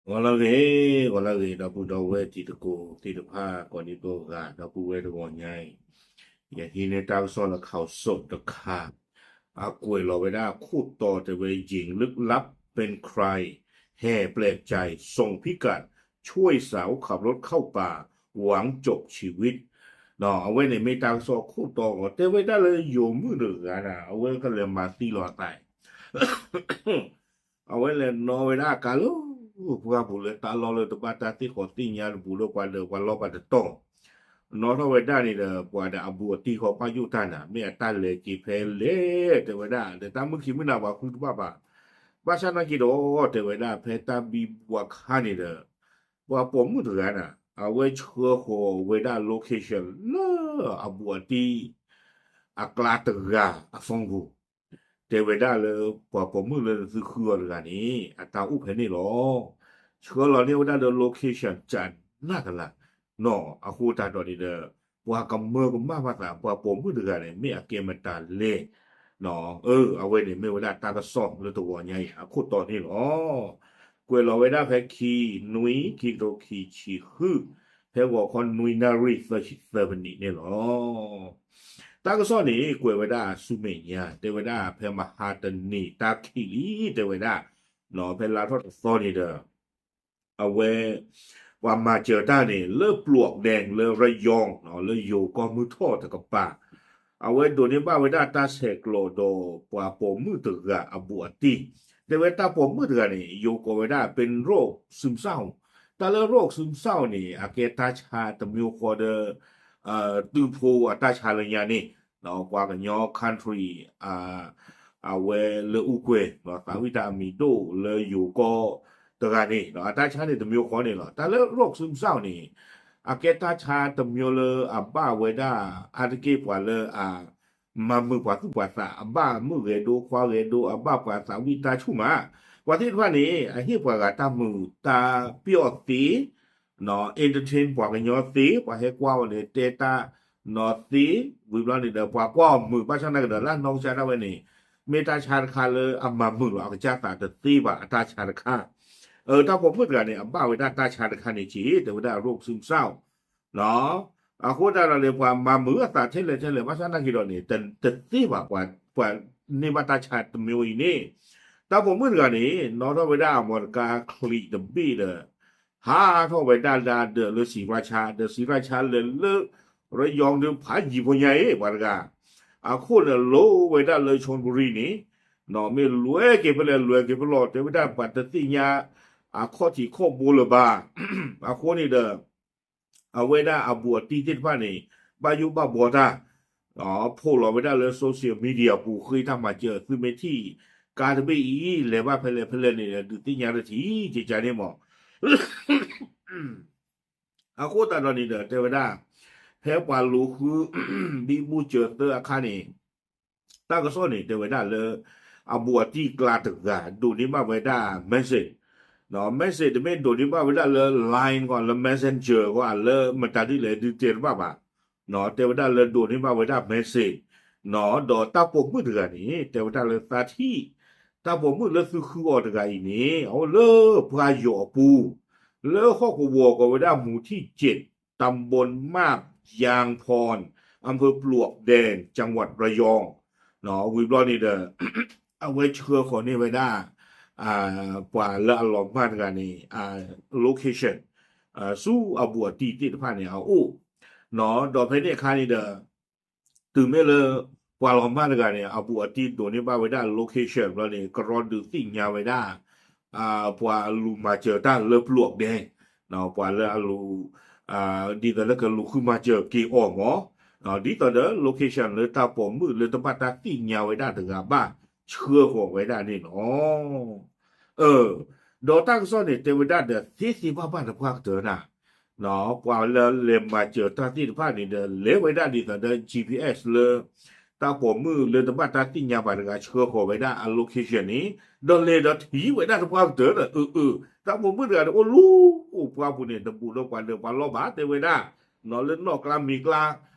ဂီၤလၢအဂ့ၤ, ဂီၤလၢအဂ့ၤ ဒီပုၢ်ဒီဝဲၢ်တံၤသကိးသ့ၣ်တဖၣ် ကိးဒံကိးဂၤ ဒီပုၢ်ဝဲၢ်တဂီၤညါအံၤ, ယဟံးန့ၢ်တၢ်ကစီၣ်လၢ ข่าวสด တခါ, အကွဲးလီၤဝဲဒၣ်ခိၣ်တီတဲဝဲ หญิงลึกลับเป็นใคร แห่แปลกใจ ส่งพิกัด ช่วยสาวขับรถเข้าป่า หวังจบชีวิต အဝဲန့ၣ်မ့ၢ်တၢ်ကစီၣ်ခိၣ်တီဂီၤ တဲဝဲဒၣ်လၢယိၤမုၣ်တဂၤန့ၣ် အဝဲကလဲၤမၤသံလီၤအသး အဝဲလဲၤနီၣ်ဝဲဒၣ်ကါလၢ ပှၢ်ပူၤလၢတၢ်လီၢ်လၢတဘၣ်တၢ်သ့ၣ်ဃီၤသ့ၣ်ညါတပူၤလၢပှၤဒီးပှၤလီၢ်ဘၣ်တတီၢ်, နီၣ်ထီၣ်ဝဲဒၣ်န့ၣ်ဒီး ပှၤဒီးအဘူးအတံၢ်ဃီပာ်ယိၣ်တၢ်နၤ မ့ၢ်အတၢ်လဲၤက့ၤဖဲလဲၣ် တဲဝဲဒၣ် ဒီးတၢ်မုၢ်ခံမုၢ်နၤပှၤဃုတဘၣ်ဘၣ်, ဘၣ်ဆၣ်နာ်က့ဒီး တဲဝဲဒၣ်ဖဲတၢ်ဘံဘူအခါန့ၣ်ဒီး ပှၤပိာ်မုၣ်တဂၤန့ၣ် အဝဲဆှၢဃီၤဝဲဒၣ် location လၢအဘူးအတံၢ် အကျါတဂၤအ phone ပူၤ, တဲဝဲဒၣ်လၢပှၤပိာ်မုၣ်လၢနသုဃုအီၤတဂၤန့ၣ် အတၢ်အိၣ်ဖဲန့ၣ်လီၤ. ဆှၢလီၤန့ၢ်ဝဲဒၣ်လၢ location ကနၣ်ကလၤ, နီၣ် အဃိသတးဒီးန့ၣ်ဒီး ပှၤကမၢကမၣ်ဘၣ်သး ပှၤပိာ်မုၣ်တဂၤန့ၣ် မ့ၢ်အကဲမတၤလဲၣ်, အဝဲန့ၣ်မ့ၢ်ဝဲဒၣ်တၢ်ကစီၣ်လၢတဂီၤညါအံၤ အခိၣ်တီန့ၣ်လီၤ. ကွဲးလီၤဝဲဒၣ်ဖဲခံနွံ ခံကထိခံဆံဃု, ဖဲဂီၤခီနွံနၣ်ရံၣ် သၢဆံသၢ မံးနံးန့ၣ်လီၤ. တၢ်ကစီၣ်န့ၣ် ကွဲးဝဲဒၣ်ဆူမဲာ်ညါ တဲဝဲဒၣ်ဖဲမဟါတနံၤတၢ်ခံးလံ တဲဝဲဒၣ် ဖဲလါထီၣ်တသီန့ၣ်ဒီး အဝဲ ပှၤမၤစၢၤတၢ်န့ၣ် လၢပျွးဒဲး လၢရယီၤ လၢယိၤကီၢ်မုၢ်ထီၣ်တကပၤ, အဝဲဒိးန့ၢ်ဘၣ်ဝဲဒၣ်တၢ်ဆဲးကျိးဒီးပှၤပိာ်မုၣ်တဂၤအဘူးအတံၢ်, တဲဝဲတၢ်ပိာ်မုၣ်တဂၤန့ၣ် ယိၤကိးဝဲဒၣ် เป็นโรคซึมเศร้า, တၢ်လၢ โรคซึมเศร้า န့ၣ် အကဲတၢ်ဆါတမျိုးဃီဒီး သုးဖိအတၢ်ဆါလၢညါန့ၣ် ပှၤကညီ country အဝဲလၢအူကွဲၤ သးဝံၣ်တၢ်အမံၤဒိၣ်လၢယိၤကီၢ်တဂၤန့ၣ် အတၢ်ဆါန့ၣ်တမျိုးဃီန့ၣ်လီၤ. တၢ်လၢ โรคซึมเศร้า န့ၣ် အကဲတၢ်ဆါတမျိုးလၢအဘၣ်ဝဲဒၣ် အါတက့ၢ်ပှၤလၢအ မၤမုာ်ပှၤသူၣ်ပှၤသး အဘၣ်မုၣ်ဂဲၤဒိခွါဂဲၤဒိ အဘၣ်ပှၤသးဝံၣ်တၢ်ဆူၣ်မး, ပှၤသ့ၣ်တဖၣ်န့ၣ် အဟ့ၣ်ပှၤဂၤတၢ်မုာ်တၢ်ပျီၣ်သ့ entertain ပှၤကညီသ့ ပှၤဟဲကွၢ်အီၤန့ၣ် တဲတၢ်နီၢ်သ့, ဝံၤဘျီန့ၣ်ဒီး ပှၤကွၢ်အီၤမုာ် ဘၣ်ဆၣ်နာ်က့ဒီး လၢနီၢ်ကစၢ်ဒၣ်ဝဲန့ၣ် မ့ၢ်တၢ်ဆါတခါလၢအမၤမုာ်လီၤ အကစၢ်သးတသ့ဘၣ်အတၢ်ဆါတခါ, တၢ်ပိာ်မုၣ်တဂၤန့ၣ် အဘၣ်ဝဲဒၣ်တၢ်ဆါတခါန့ၣ်က့ တဲဝဲဒၣ် โรคซึมเศร้า အဃိသတးဒီးန့ၣ် ပှၤမၤမုာ်အသးထဲလဲၣ်ထဲလဲၣ် ဘၣ်ဆၣ်နာ်က့ဒီးန့ၣ် တသ့ဘၣ် ပှၤန့ၢ်ဘၣ်တၢ်ဆါတမျိုးအံၤန့ၣ်, တၢ်ပိာ်မုၣ်တဂၤန့ၣ် နီၣ်ထီၣ်ဝဲဒၣ်အမီတကါချံးတဘ့ၣ်ဒီး ဟးထီၣ်ဝဲဒၣ်လၢဒၢးလၢစံးရၣ်ဆါ ဒီးစံးရၣ်ဆါလဲၤလၢ ရယီၤဒီးဖးယံၤဖိညါအံၤ ပှၤတဂၤ အခိၣ်န့ၣ်လိၤဝဲဒၣ်လၢ ชลบุรี န့ၣ် မ့ၢ်လွဲက့ၤဖဲလဲၣ်လွဲက့ၤဖဲလဲၣ် တဲဝဲဒၣ်ပှၤတသ့ၣ်ညါ အခီၣ်ထံးခီၣ်ဘိလၢၤဘၣ်, အဃိန့ၣ်ဒီး အဝဲဒၣ်အဘူးအတံၢ်သ့ၣ်တဖၣ်န့ၣ် ဘၣ်ယိၣ်ဘၣ်ဘှီတၢ် ဖိးလီၤဝဲဒၣ်လၢ social media ပူၤ ဃ့တၢ်မၤစၢၤ သုမ့ၢ်ထံၣ်ကါတဘ့ၣ်အံၤ လဲၤဘၣ်ဖဲလဲၣ်ဖဲလဲၣ်န့ၣ် ဒုးသ့ၣ်ညါတထံၣ်ကကန့ၣ်မး အဃိသတးဒီးန့ၣ်ဒီး တဲဝဲဒၣ် ဖဲပှၤလူၤဃု ဘံဘူစၢၤသၢအခါန့ၣ် တၢ်ကစီၣ်န့ၣ် တဲဝဲဒၣ်လၢ အဘူးအတံၢ်ကျါတဂၤ ဒိးန့ၢ်ဘၣ်ဝဲဒၣ် message, message တမ့ၢ်ဒိးန့ၢ်ဘၣ်ဝဲဒၣ်လၢ Line ဂီၢ် လၢ Messenger ဂီၢ် လၢမတၤဒ်လဲၣ်ဒုးတဲတဘၣ်ဘၣ်, တဲဝဲဒၣ်လၢဒိးန့ၢ်ဘၣ်ဝဲဒၣ် message, ဒီးတၢ်ပိာ်မုၣ်တဂၤန့ၣ် တဲဝဲဒၣ်လၢသးထံၣ် တၢ်ပိာ်မုၣ်လၢသုဃုအီၤတဂၤအံၤန့ၣ် အအိၣ်လၢပှၢ်ယိာ်အပူၤ လၢဟီၣ်ကဝီၤကိးဝဲဒၣ် หมู่ที่เจ็ด ตำบลมาบยางพร อำเภอปลวกแดง จังหวัดระยอง ဝံၤဘျီန့ၣ်ဒီး အဝဲဆှၢဃီၤန့ၢ်ဝဲဒၣ် ပှၤလၢအလီၤမၢ်တဂၤန့ၣ် အ location ဆူအဘူးအတံၢ်သ့ၣ်တဖၣ်န့ၣ် အအိၣ်, ဒီးဖဲန့ၣ်အခါန့ၣ်ဒီး တုၤမ့ၢ်လၢ ပှၤလီၤမၢ်တဂၤန့ၣ် အဘူးအတံၢ်ဒိးန့ၢ်ဘၣ်ဝဲဒၣ် location ဘျီန့ၣ် ကရီဒုးသ့ၣ်ညါဝဲဒၣ် ပှၤလူၤမၤစၢၤတၢ်လၢပျိးဒဲ ပှၤလၢအလူၤ ဒ်သိးလၢကလူၤဃုမၤစၢၤက့ၤအီၤမး, ဒ်သိးဒီး location လၢတၢ်ပိာ်မုၣ်လၢတဘၣ်တၢ်သ့ၣ်ညါဝဲဒၣ်တဂၤဘၣ် ဆှၢဃီၤဝဲဒၣ်န့ၣ်လီၤ. ဒီးတၢ်ကစီၣ်န့ၣ် တဲဝဲဒၣ်ဒီးသ့သ့ဘၣ်ဘၣ်တပှၢ်ကတၢၢ်နၤ ပှၤလၢလဲၤမၤစၢၤတၢ်သ့ၣ်တဖၣ်န့ၣ်ဒီး လဲၤဝဲဒၣ်ဒ်သိးဒီး GPS လၢ တၢ်ပိာ်မုၣ်လၢတဘၣ်တၢ်သ့ၣ်ညါဘၣ်တဂၤဆှၢဃီၤဝဲဒၣ်အ location န့ၣ် ဒီးလဲၤဒီးထံၣ်ဝဲဒၣ်တပှၢ်ကတၢၢ်ဒီး အၢ အၢ တၢ်ပိာ်မုၣ်တဂၤန့ၣ် အိၣ်လူၤအိၣ်ပှၢ်ပူၤန့ၣ် တဘူးဒီးပှၤဒီးပှၤလီၢ်ဘၣ် တဲဝဲဒၣ် လၢနီၣ်ကျါမံၤကျါ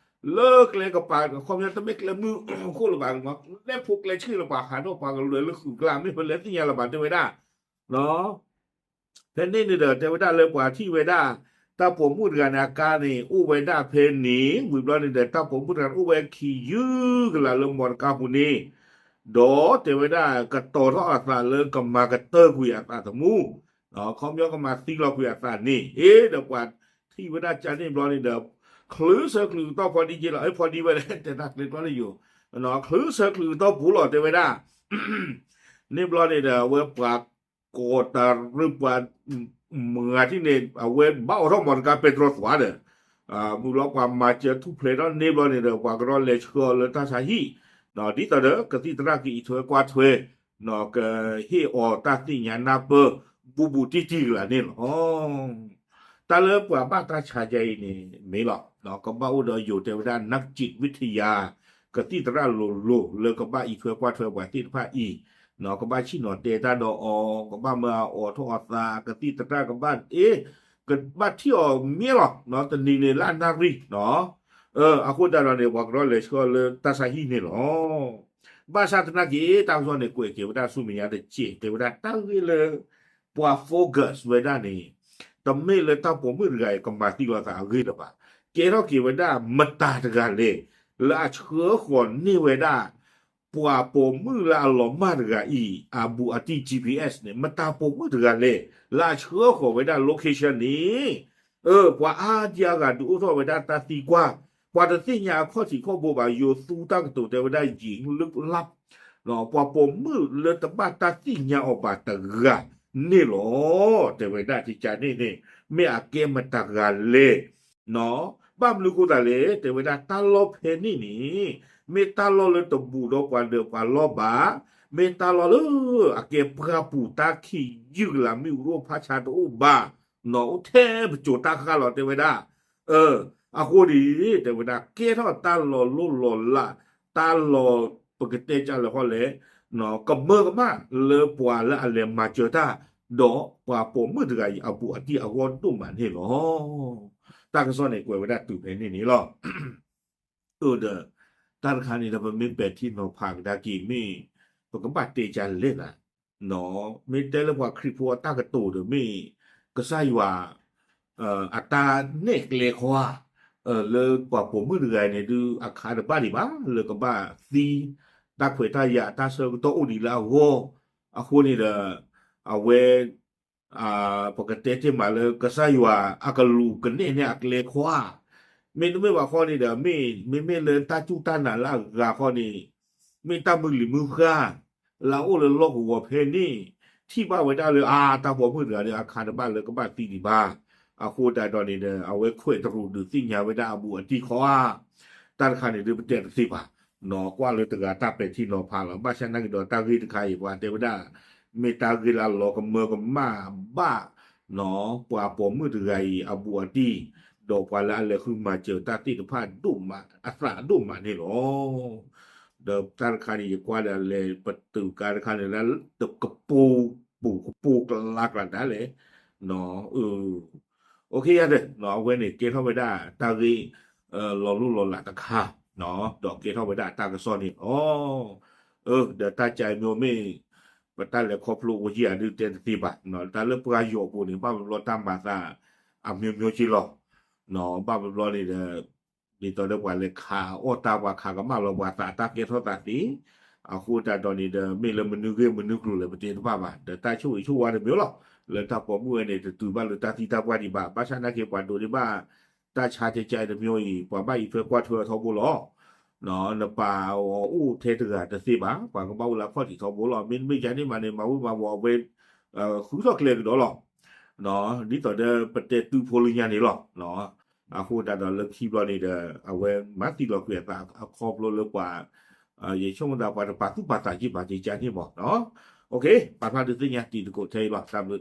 လၢကျဲကပၤ ခီပညီတမ့ၢ်ကျဲမုၢ်ခိၣ်လၢၤဘၣ် လဲၤဖိကျဲဆံးလၢၤဘၣ် ဟးထီၣ်ပှၤကလွဲၤလၢဃုာ်ကျါ မ့ၢ်ပလဲၤသ့ၣ်ညါလၢၤဘၣ် တဲဝဲဒၣ် ဖဲန့ၣ်န့ၣ်ဒီး တဲဝဲဒၣ်လၢပှၤထံၣ်ဝဲဒၣ် တၢ်ပိာ်မုၣ်တဂၤန့ၣ် အကါန့ၣ် အိၣ်ဝဲဒၣ်ဖဲန့ၣ် ဝံၤဘျီန့ၣ်ဒီး တၢ်ပိာ်မုၣ်တဂၤန့ၣ် အိၣ်ဝဲခံယုၢ်ကလးလၢ မော်တော်ကား ပူၤန့ၣ် ဒီးတဲဝဲဒၣ် ကတီၤထီၣ်အသးလၢကမၤကတၢၢ်ကွံာ်အသးသမူ, ခီပညီကမၤသံလီၤကွံာ်အသးန့ၣ် အ့ ဒီးပှၤထံၣ်ဝဲဒၣ်ကန့ၣ်ဘျီန့ၣ်ဒီး ချုးဆၢချုးကတီၢ်ဖီဒံက့လီၤ, အ့ ဖီဒံဝဲလဲၣ် တဲတၢ်ကျဲကျီလၢယိၤ, ချုးဆၢချုးကတီၢ်ပူၤလီၤ တဲဝဲဒၣ် န့ၣ်ဘျီန့ၣ်ဒီး အဝဲပှၤကိးတရံးပှၤ မုၢ်ဂၤထံၣ်န့ၣ် အဝဲဘၣ်အိးထီၣ် မော်တော်ကား ပဲတြီသွးဒီး မုၢ်လီၤပှၤမၤစၢၤထူၣ်ဖျဲးထီၣ်န့ၣ်ဘျီန့ၣ်ဒီး ပှၤကရီလဲၤဆှၢအီၤလၢတၢ်ဆါဟံၣ်, ဒ်သိးဒီး ကသံၣ်သရၣ်ကအံးထွဲကွၢ်ထွဲ, ကဟ့ၣ်အီၤတၢ်သ့ၣ်ညါနၢ်ပၢၢ် ဘူးဘူးတံၢ်တံၢ်ကလးန့ၣ်လီၤ. တၢ်လၢပှၤဘၣ်တၢ်ဆါကဲအံၤန့ၣ် မ့ၢ်လီၤ, ကဘၣ်အိၣ်ဒီးယိၤတဲဝဲဒၣ် นักจิตวิทยา ကသံၣ်သရၣ်လိၤလိၤလၢကဘၣ်အံးထွဲကွၢ်ထွဲပှၤသ့ၣ်တဖၣ်အံၤ, ကဘၣ်ဆ့ၣ်နီၤတဲတၢ်ဒီးအီၤ, ကဘၣ်မၤအီးထီၣ်အသး ကသံၣ်သရၣ်ကဘၣ် အ့ ကဘၣ်ထံၣ်အီၤမ့ၢ်လီၤ, တနံၤန့ၣ်လၢအနၣ်ရံၣ်, အဃိသတးဒီးန့ၣ် ပှၤကရီလဲၤဆှၢအီၤလၢတၢ်ဆါဟံၣ်န့ၣ်လီၤ. ဘၣ်ဆၣ်သနာ်က့ တၢ်ကစီၣ်န့ၣ် ကွဲးက့ၤဝဲဒၣ်ဆူမဲာ်ညါတစဲး တဲဝဲဒၣ်တၢ်ဂ့ၢ်လၢ ပှၤ focus ဝဲဒၣ်န့ၣ် တမ့ၢ်လၢတၢ်ပိာ်မုၣ်တဂၤအံၤကမၤသံလီၤသးအဂ့ၢ်လၢၤဘၣ်. ကဲထီၣ်က့ၤဝဲဒၣ်မတၤတဂၤလဲၣ် လၢအဆှၢဃီၤန့ၢ်ဝဲဒၣ် ပှၤပိာ်မုၣ်လၢအလီၤမၢ်တဂၤအံၤ အဘူးအတံၢ် G P S န့ၣ် မတၤပိာ်မုၣ်တဂၤလဲၣ် လၢအဆှၢဃီၤဝဲဒၣ် location န့ၣ် ပှၤအါဒံအါဂၤဒုးအိၣ်ထီၣ်ဝဲဒၣ်တၢ်သံကွၢ်, ပှၤတသ့ၣ်ညါအခီၣ်ထံးခီၣ်ဘိဘၣ်, ယိၤသူတၢ်ကတိၤတဲဝဲဒၣ် ယံၤလုၢ်လၢ်, ပှၤပိာ်မုၣ်လၢတဘၣ်တၢ်သ့ၣ်ညါအီၤဘၣ်တဂၤန့ၣ်လီၤ. တဲဝဲဒၣ်ကကန့ၣ်န့ၣ် မ့ၢ်အကဲမတၤတဂၤလဲၣ် ဘၣ်မနုၤအဃိသတးလဲၣ် တဲဝဲဒၣ်တၢ်လီၢ်ဖဲန့ၣ်န့ၣ် မ့ၢ်တၢ်လီၢ်လၢတဘူးဒီးပှၤဒၢးပှၤလီၢ်ဘၣ်, မ့ၢ်တၢ်လီၢ်လၢအကဲပှၢ်ပူၤတၢ်ခံးယုၢ်ကလး မ့ၣ်အူဒိၣ်ဖးဆါတအိၣ်ဘၣ်, အိၣ်ထဲပစိၤတၢ်ဃၢ်လီၤ တဲဝဲဒၣ်. အဃိန့ၣ် တဲဝဲဒၣ် ကဲထီၣ်တၢ်လီၤလိၢ်လီၤလး, တၢ်လီၤ ပကတဲကလဲာ်ဃီလဲၣ် ကမၢကမၣ်လၢပှၤလၢအလဲၤမၤစၢၤတၢ် ဒီးပှၤပိာ်မုၣ်တဂၤအံၤအဘူးအတံၢ်အဂီၢ်ဒိၣ်မးန့ၣ်လီၤ. တၢ်ကစီၣ်န့ၣ် ကွဲးဝဲဒၣ်တုၤဖဲန့ၣ်န့ၣ်လီၤ. အဒီး တၢ်တခါန့ၣ်ဒီး ပမ့ၢ်ပဲာ်ထံနီၤဖးကဒါက့ၤ မ့ၢ်ပကဘၣ်တဲကလဲၣ်နၤ, မ့ၢ်တဲလၢပှၤခရံာ်ဖိအတၢ်ကတိၤဒီး မ့ၢ်ကစၢ်ယွၤ အတၢ်နဲၣ်ကျဲခီဧါ, လၢပှၤပိာ်မုၣ်တဂၤအံၤန့ၣ်ဒုး အခါတဘၣ်ဒံးဘၣ် လၢကဘၣ်သံ တၢ်ခွဲးတၢ်ယာ်အတၢ်ဆၢကတီၢ်အိၣ်ဒံးလၢအဂီၢ်, အဃိန့ၣ်ဒီး အဝဲ ပကတဲတ့ၢ်မးလၢကစၢ်ယွၤအကလူးကနဲၣ်န့ၢ်အကျဲခီဧါ, မ့တမ့ၢ်ဘၣ်ဃီန့ၣ်ဒီး မ့ၢ်မ့မ့ၢ်လၢတၢ်စူၢ်တၢ်နာ်လၢအဂၤဃီန့ၣ် မ့ၢ်တၢ်မုၢ်လံၤမုၢ်ဃၢ် လၢအအိၣ်လၢလီၢ်ကဝီၤဖဲန့ၣ် ထံၣ်ဘၣ်ဝဲဒၣ်လၢ အါ တၢ်ပိာ်မုၣ်တဂၤဒီး အခါတဘၣ်လၢကဘၣ်သံဒံးဘၣ်. အဃိသတးဒီးန့ၣ်ဒီး အဝဲခွဲးတရူးဒုးသ့ၣ်ညါဝဲဒၣ်အဘူးအတံၢ်ခီဧါ, တၢ်တခါန့ၣ်ဒုးပတဲတသ့ဘၣ်, ကွၢ်လၢတဂၤတၢ်ပဲာ်ထံနီၤဖးလီၤ. ဘၣ်ဆၣ်သနာ်က့ဒီး တၢ်ဂ့ၢ်တခါအံၤ ပှၤတဲဝဲဒၣ် မ့ၢ်တၢ်ဂ့ၢ်လၢအလီၤကမၢကမၣ်ဘၣ် ပှၤပိာ်မုၣ်တဂၤအံၤအဘူးအတံၢ်, ဒီးပှၤလၢအလဲၤဃုမၤစၢၤတၢ်သ့ၣ်တဖၣ်ဒိၣ်မး အသးဒိၣ်မးန့ၣ်လီၤ. ဒီးတၢ်တခါန့ၣ် ယကွၢ်ဒီးလဲၤပတုာ်ကါတခါန့ၣ် လၢတကပိာ်ပူၤ ကပိာ်ကလါကျါဒၣ်လဲာ် အ အဝဲန့ၣ်ကဲထီၣ်ဝဲဒၣ်တၢ်ဂ့ၢ် လီၤလိၢ်လီၤလးတခါ, ဒီးကဲထီၣ်ဝဲဒၣ်တၢ်ကစီၣ်န့ၣ်လီၤ. ဒီးတၢ်ကဲမ့ၢ် ပတၢ်လဲၤခီဖျိအိၣ်ယံၤဧါဒုးတဲတသ့ဘၣ်, တၢ်လၢပှၤယီၤပူၤန့ၣ် ဘၣ်ဘျီတၢ်မၤသး အမျိုးမျိုးက့လီၤ. ဘၣ်ဘျီန့ၣ်ဒီး ဒ်သိးဒီးပှၤလဲၤခးအီၣ်တၢ် ပှၤခးကမၣ်လီၤပှၤသး တၢ်ကဲထီၣ်သးသ့, အဃိသတးဒီးန့ၣ်ဒီး မ့ၢ်လၢမနုၤဂ့ၢ်မနုၤကျိၤလဲၣ် ပတဲတဘၣ်ဘၣ်, ဒီးတၢ်ဆိၣ်ဂ့ၤဆိၣ်ဝါတမံၤလီၤ. လၢတၢ်ပိာ်မုၣ်ဝဲန့ၣ် တတုၤဘၣ်လၢတၢ်သံတၢ်ပှၢ်ဒံးဘၣ်, ဘၣ်ဆၣ်သနာ်က့ ပှၤဒိးန့ၢ်ဘၣ် တၢ်ဆါကဲကဲတမံၤအံၤ ပှၤဘၣ်အံးထွဲကွၢ်ထွဲအထီဘိလီၤ. နပာ်အီၤအိၣ်ထဲတဂၤတသ့ဘၣ်, ပှၤကဘၣ်အိၣ်လၢအခီၣ်ထံးထီဘိလီၤ. မ့တမ့ၢ်ယၤန့ၣ်မးန့ၣ် မၤဝံၤမၤဝီၤအဝဲ ဃုထီၣ်ကျဲကဒီးလီၤ. ဒ်သိးဒီးပတဲတုၤဖိလၢညါန့ၣ်လီၤ. အဃိသတးဒီးလၢခံဘျီန့ၣ်ဒီး အဝဲမၤသံလီၤကွံာ်အသးအခီဖျိလၢပှၤ ယဆိကမိၣ်သးပှၤတပာ်သူၣ်ပာ်သးက့ၢ်ဘၣ်က့ၤကါန့ၣ်မး. ပာ်ဖျါဒုးသ့ၣ်ညါတံၤသကိးထဲအံၤလီၤ. တၢ်ဘျုး